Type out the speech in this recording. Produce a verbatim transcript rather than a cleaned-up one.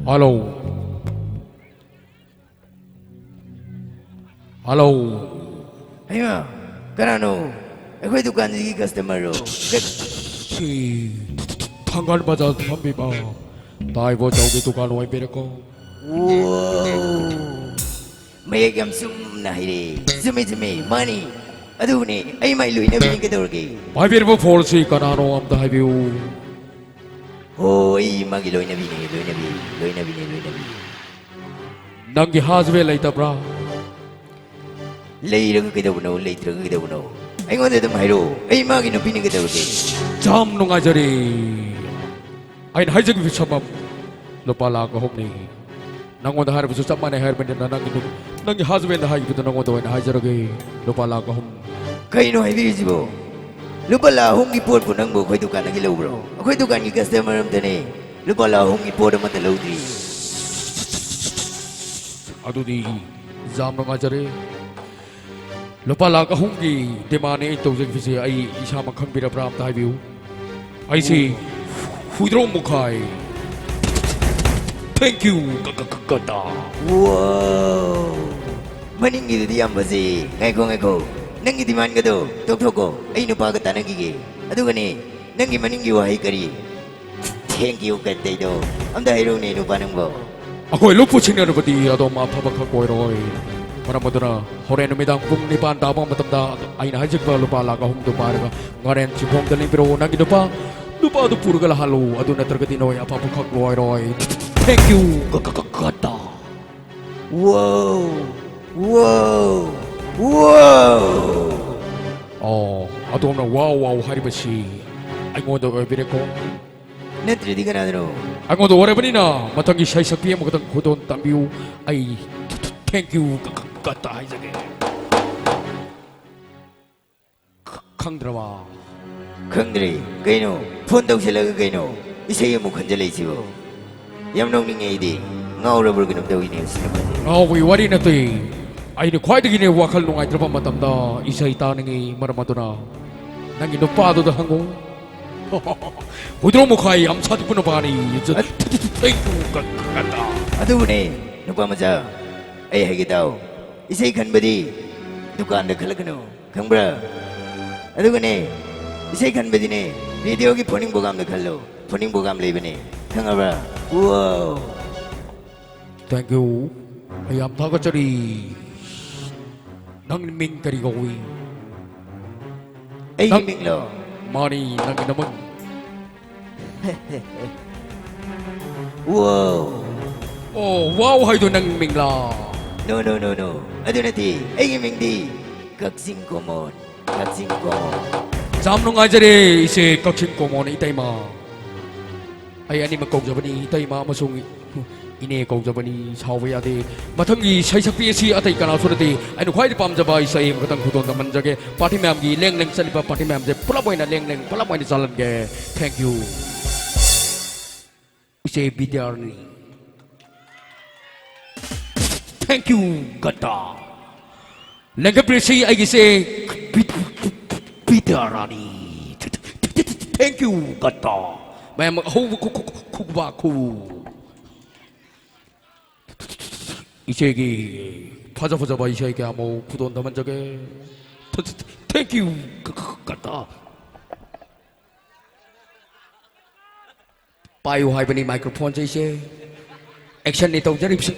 Hello. Hello. ꯍꯩꯃꯥ, ꯀꯅꯥꯅꯣ? ꯑꯩꯈꯣꯏ ꯗꯨꯀꯥꯟꯁꯤꯒꯤ customer ꯔꯣ? ꯁꯤ ꯊꯪꯒꯥꯜ ꯕꯖꯥꯔꯗ ꯐꯝꯕꯤꯕ ꯇꯥꯏꯕꯣ ꯆꯧꯒꯤ ꯗꯨꯀꯥꯟ ꯑꯣꯏꯕꯤꯔꯦꯀꯣ? ꯋꯥꯎ! ꯃꯌꯦꯛ ꯌꯥꯝ ꯆꯨꯝꯅ ꯍꯩꯔꯦ꯫ ꯆꯨꯝꯃꯤ, ꯆꯨꯝꯃꯤ, ꯃꯥꯅꯤ꯫ ꯑꯗꯨꯕꯨꯅꯦ, ꯑꯩ ꯃꯥꯏ ꯂꯣꯏꯅꯕꯤꯅꯤ, ꯀꯩꯗꯧꯔꯒꯦ? ꯄꯥꯏꯕꯤꯔꯤꯕ ꯐꯣꯟꯁꯤ ꯀꯅꯥꯅꯣ ꯑꯝꯇ ꯍꯥꯏꯕꯤꯌꯨ꯫ ꯍꯣ, ꯑꯩ ꯃꯥꯒꯤ ꯂꯣꯏꯅꯕꯤꯅꯦ, ꯂꯣꯏꯅꯕꯤ, ꯂꯣꯏꯅꯕꯤꯅꯦ, ꯂꯣꯏꯅꯕꯤ꯫ ꯅꯪꯒꯤ husband ꯂꯩꯇꯕ꯭ꯔꯥ? ꯂꯩꯔꯒ ꯀꯩꯗꯧꯕꯅꯣ? ꯂꯩꯇ꯭ꯔꯒ ꯀꯩꯗꯧꯕꯅꯣ? ꯑꯩꯉꯣꯟꯗ ꯑꯗꯨꯝ ꯍꯥꯏꯔꯛꯑꯣ꯫ ꯑꯩ ꯃꯥꯒꯤ ꯅꯨꯄꯤꯅꯤ, ꯀꯩꯗꯧꯔꯒꯦ? ꯌꯥꯝ ꯅꯨꯡꯉꯥꯏꯖꯔꯦ꯫ ꯑꯩꯅ ꯍꯥꯏꯖꯈꯤꯕ ꯁꯃꯝ ꯂꯨꯄꯥ ꯂꯥꯈ ꯑꯍꯨꯝꯅꯤ꯫ ꯅꯪꯉꯣꯟꯗ ꯍꯥꯏꯔꯕꯁꯨ ꯆꯞ ꯃꯥꯟꯅꯩ ꯍꯥꯏꯔꯕꯅꯤꯅ ꯅꯪꯒꯤ ꯅꯨ-, ꯅꯪꯒꯤ husband ꯗ ꯍꯥꯏꯈꯤꯕꯗꯣ ꯅꯪꯉꯣꯟꯗ ꯑꯣꯏꯅ ꯍꯥꯏꯖꯔꯒꯦ꯫ ꯂꯨꯄꯥ ꯂꯥꯈ ꯑꯍꯨꯝ꯫ ꯀꯩꯅꯣ ꯍꯥꯏꯕꯤꯔꯤꯁꯤꯕꯣ? ꯂꯨꯄꯥ ꯂꯥꯈ ꯑꯍꯨꯝꯒꯤ ꯄꯣꯠꯄꯨ ꯅꯪꯕꯨ ꯑꯩꯈꯣꯏ ꯗꯨꯀꯥꯟꯗꯒꯤ ꯂꯧꯕ꯭ꯔꯣ? ꯑꯩꯈꯣꯏ ꯗꯨꯀꯥꯟꯒꯤ customer ꯑꯝꯇꯅꯦ ꯂꯨꯄꯥ ꯂꯥꯈ ꯑꯍꯨꯝꯒꯤ ꯄꯣꯠ ꯑꯃꯠꯇ ꯂꯧꯗ꯭ꯔꯤ꯫ ꯑꯗꯨꯗꯤ ꯌꯥꯝ ꯅꯨꯡꯉꯥꯏꯖꯔꯦ꯫ ꯂꯨꯄꯥ ꯂꯥꯈ ꯑꯍꯨꯝꯒꯤ demand ꯅꯦ ꯑꯩ ꯇꯧꯖꯈꯤꯕꯁꯦ, ꯑꯩ ꯏꯁꯥꯃꯛ ꯈꯪꯕꯤꯔꯕ꯭ꯔꯥ ꯑꯝꯇ ꯍꯥꯏꯕꯤꯌꯨ꯫ ꯑꯩꯁꯤ ꯍꯨꯏꯗ꯭ꯔꯣꯝ ꯃꯨꯈꯥꯏ꯫ Thank you, ꯀ-, ꯀ-, ꯀ-, ꯀꯇꯥ꯫ ꯋꯥꯎ! ꯃꯅꯤꯡꯒꯤꯗꯨꯗꯤ ꯌꯥꯝ ꯐꯖꯩꯌꯦ꯫ ꯉꯥꯏꯈꯣ, ꯉꯥꯏꯈꯣ꯫ ꯅꯪꯒꯤ demand ꯒꯗꯣ ꯇꯣꯛꯊꯣꯛꯀꯣ꯫ ꯑꯩ ꯅꯨꯄꯥꯒ ꯇꯥꯟꯅꯈꯤꯒꯦ꯫ ꯑꯗꯨꯒꯅꯦ, ꯅꯪꯒꯤ ꯃꯅꯤꯡꯒꯤ ꯋꯥꯍꯩ ꯀꯔꯤ? Thank you ꯀꯇꯩꯗꯣ ꯑꯝꯇ ꯍꯥꯏꯔꯛꯎꯅꯦ, ꯅꯨꯄꯥ ꯅꯪꯕꯣ꯫ ꯑꯩꯈꯣꯏ ꯂꯨꯞꯄꯨ ꯁꯤꯡꯅꯔꯕꯗꯤ ꯑꯗꯣꯝ ꯑꯐꯕ ꯈꯛ ꯑꯣꯏꯔꯣꯏ꯫ ꯃꯔꯝ ꯑꯗꯨꯅ ꯍꯣꯔꯦꯟ ꯅꯨꯃꯤꯗꯥꯡ ꯄꯨꯡ ꯅꯤꯄꯥꯟ ꯇꯥꯕ ꯃꯇꯝꯗ ꯑꯩꯅ ꯍꯥꯏꯖꯈꯤꯕ ꯂꯨꯄꯥ ꯂꯥꯈ ꯑꯍꯨꯝꯗꯨ ꯄꯥꯏꯔꯒ ꯉꯥꯔꯦꯟ ꯆꯤꯡꯈꯣꯡꯗ ꯂꯦꯡꯕꯤꯔꯛꯎ꯫ ꯅꯪꯒꯤ ꯅꯨꯄꯥ, ꯅꯨꯄꯥꯗꯨ ꯄꯨꯔꯒ ꯂꯥꯛꯍꯜꯂꯨ꯫ ꯑꯗꯨ ꯅꯠꯇ꯭ꯔꯒꯗꯤ ꯅꯣꯏ ꯑꯐꯕ ꯈꯛ ꯑꯣꯏꯔꯣꯏ꯫ Thank you꯫ ꯀ-, ꯀ-, ꯀ-, ꯀꯇꯥ꯫ ꯋꯥꯎ! ꯋꯥꯎ! ꯋꯥꯎ! ꯑꯣ, ꯑꯗꯣꯝꯅ ꯋꯥꯎ ꯋꯥꯎ ꯍꯥꯏꯔꯤꯕꯁꯤ ꯑꯩꯉꯣꯟꯗ ꯑꯣꯏꯕꯤꯔꯦꯀꯣ? ꯅꯠꯇ꯭ꯔꯗꯤ ꯀꯅꯥꯗꯅꯣ? ꯑꯩꯉꯣꯟꯗ ꯑꯣꯏꯔꯕꯅꯤꯅ ꯃꯊꯪꯒꯤ ꯏꯁꯩ ꯁꯛꯄꯤ ꯑꯃꯈꯛꯇꯪ ꯈꯨꯗꯣꯜ ꯇꯝꯕꯤꯌꯨ꯫ ꯑꯩ thank you ꯀ-, ꯀ-, ꯀꯇ ꯍꯥꯏꯖꯒꯦ꯫ ꯈ-, ꯈꯪꯗ꯭ꯔꯕ? ꯈꯪꯗ꯭ꯔꯦ꯫ ꯀꯩꯅꯣ? ꯐꯣꯟ ꯇꯧꯁꯤꯜꯂꯒ ꯀꯩꯅꯣ? ꯏꯁꯩ ꯑꯃꯨꯛ ꯈꯟꯖꯜꯂꯛꯏꯁꯤꯕꯣ? ꯌꯥꯝ ꯅꯣꯛꯅꯤꯡꯉꯦ ꯑꯩꯗꯤ꯫ ꯉꯥꯎꯔꯕ꯭ꯔꯥ ꯀꯩꯅꯣꯝ ꯇꯧꯏꯅꯦ ꯁꯤꯅꯦꯃꯥꯁꯦ꯫ ꯉꯥꯎꯕꯒꯤ ꯋꯥꯔꯤ ꯅꯠꯇꯦ꯫ ꯑꯩꯅ ꯈ꯭ꯋꯥꯏꯗꯒꯤꯅꯦ ꯋꯥꯈꯜ ꯅꯨꯡꯉꯥꯏꯇ꯭ꯔꯕ ꯃꯇꯝꯗ ꯏꯁꯩ ꯇꯥꯅꯤꯡꯉꯤ꯫ ꯃꯔꯝ ꯑꯗꯨꯅ ꯅꯪꯒꯤ ꯅꯨꯄꯥꯗꯨꯗ ꯍꯪꯉꯨ꯫ ꯍꯨꯏꯗ꯭ꯔꯣꯡ ꯃꯈꯥꯏ ꯌꯥꯝ ꯁꯥꯊꯤꯕ ꯅꯨꯄꯥꯅꯤ꯫ Thank you, ꯀ-, ꯀ-, ꯀ-, ꯑꯗꯨꯕꯨꯅꯦ, ꯅꯨꯄꯥ ꯃꯆꯥ, ꯑꯩ ꯍꯥꯏꯒꯦ ꯇꯥꯎ꯫ ꯏꯁꯩ ꯈꯟꯕꯗꯤ ꯗꯨꯀꯥꯟꯗ ꯈꯜꯂꯛꯀꯅꯨ, ꯈꯪꯕ꯭ꯔꯥ? ꯑꯗꯨꯒꯅꯦ, ꯏꯁꯩ ꯈꯟꯕꯗꯤꯅꯦ, ꯔꯦꯗꯤꯑꯣꯒꯤ ꯐꯣꯟꯅꯤꯡ ꯄ꯭ꯔꯣꯒꯥꯝꯗ ꯈꯜꯂꯨ꯫ ꯐꯣꯟꯅꯤꯡ ꯄ꯭ꯔꯣꯒꯥꯝ ꯂꯩꯕꯅꯦ, ꯈꯪꯉꯕ꯭ꯔꯥ? Wow! Thank you. ꯑꯩ ꯌꯥꯝ ꯊꯥꯒꯠꯆꯔꯤ꯫ ꯅꯪ ꯃꯤꯡ ꯀꯔꯤ ꯀꯧꯏ? ꯑꯩꯒꯤ ꯅꯪ ꯃꯤꯡꯂꯣ? ꯃꯥꯅꯤ, ꯅꯪꯒꯤ ꯅꯃꯤꯡ꯫ Wow! ꯑꯣ, wow ꯍꯥꯏꯗꯣ ꯅꯪ ꯃꯤꯡꯂꯥ? No, no, no, no. ꯑꯗꯨ ꯅꯠꯇꯦ, ꯑꯩꯒꯤ ꯃꯤꯡꯗꯤ ꯀꯛꯆꯤꯡ ꯀꯣꯃꯣꯟ, ꯀꯛꯆꯤꯡ ꯀꯣꯃꯣꯟ꯫ ꯌꯥꯝ ꯅꯨꯡꯉꯥꯏꯖꯔꯦ, ꯏꯆꯦ ꯀꯛꯆꯤꯡ ꯀꯣꯃꯣꯟ ꯏꯇꯩꯃ꯫ ꯑꯩ ꯑꯅꯤꯃꯛ ꯀꯧꯖꯕꯅꯤ, ꯏꯇꯩꯃ ꯑꯃꯁꯨꯡ ꯏꯅꯦ ꯀꯧꯖꯕꯅꯤ, ꯁꯥꯎꯕ ꯌꯥꯗꯦ꯫ ꯃꯊꯪꯒꯤ ꯏꯁꯩ ꯁꯛꯄꯤ ꯑꯁꯤ ꯑꯇꯩ ꯀꯅꯥꯁꯨ ꯅꯠꯇꯦ, ꯑꯩꯅ ꯈ꯭ꯋꯥꯏꯗꯒꯤ ꯄꯥꯝꯖꯕ ꯏꯁꯩ ꯑꯃꯈꯛꯇꯪ ꯈꯨꯗꯣꯜ ꯇꯝꯍꯟꯖꯒꯦ꯫ ꯄꯥꯔꯇꯤ ꯃꯌꯥꯝꯒꯤ ꯂꯦꯡ ꯂꯦꯡ ꯆꯠꯂꯤꯕ ꯄꯥꯔꯇꯤ ꯃꯌꯥꯝꯁꯦ ꯄꯨꯂꯞ ꯑꯣꯏꯅ ꯂꯦꯡ ꯂꯦꯡ ꯄꯨꯂꯞ ꯑꯣꯏꯅ ꯆꯠꯍꯟꯒꯦ꯫ Thank you꯫ ꯏꯆꯦ ꯕꯤꯗ꯭ꯌꯥꯔꯥꯅꯤ꯫ Thank you, ꯒꯗꯥ꯫ ꯂꯦꯡꯒꯠꯄꯤꯔꯁꯤ ꯑꯩꯒꯤꯁꯦ ꯕꯤ-, ꯕꯤꯗ꯭ꯌꯥꯔꯥꯅꯤ꯫ Thank you, ꯒꯗꯥ꯫ ꯃꯌꯥꯝ ꯑꯍꯧꯕ ꯈꯨ-, ꯈꯨ-, ꯈꯨ-, ꯈꯨꯕꯥꯛ ꯈꯨ꯫ ꯏꯆꯦꯒꯤ ꯐꯖ ꯐꯖꯕ ꯏꯁꯩ ꯀꯌꯥ ꯑꯃ ꯈꯨꯗꯣꯜ ꯇꯝꯍꯟꯖꯒꯦ꯫ Thank you, ꯒꯗꯥ꯫ ꯄꯥꯏꯌꯨ ꯍꯥꯏꯕꯅꯤ ꯃꯥꯏꯀ꯭ꯔꯣꯐꯣꯟꯁꯦ ꯏꯆꯦ꯫ Actionꯅꯤ ꯇꯧꯖꯔꯤꯕꯁꯤ꯫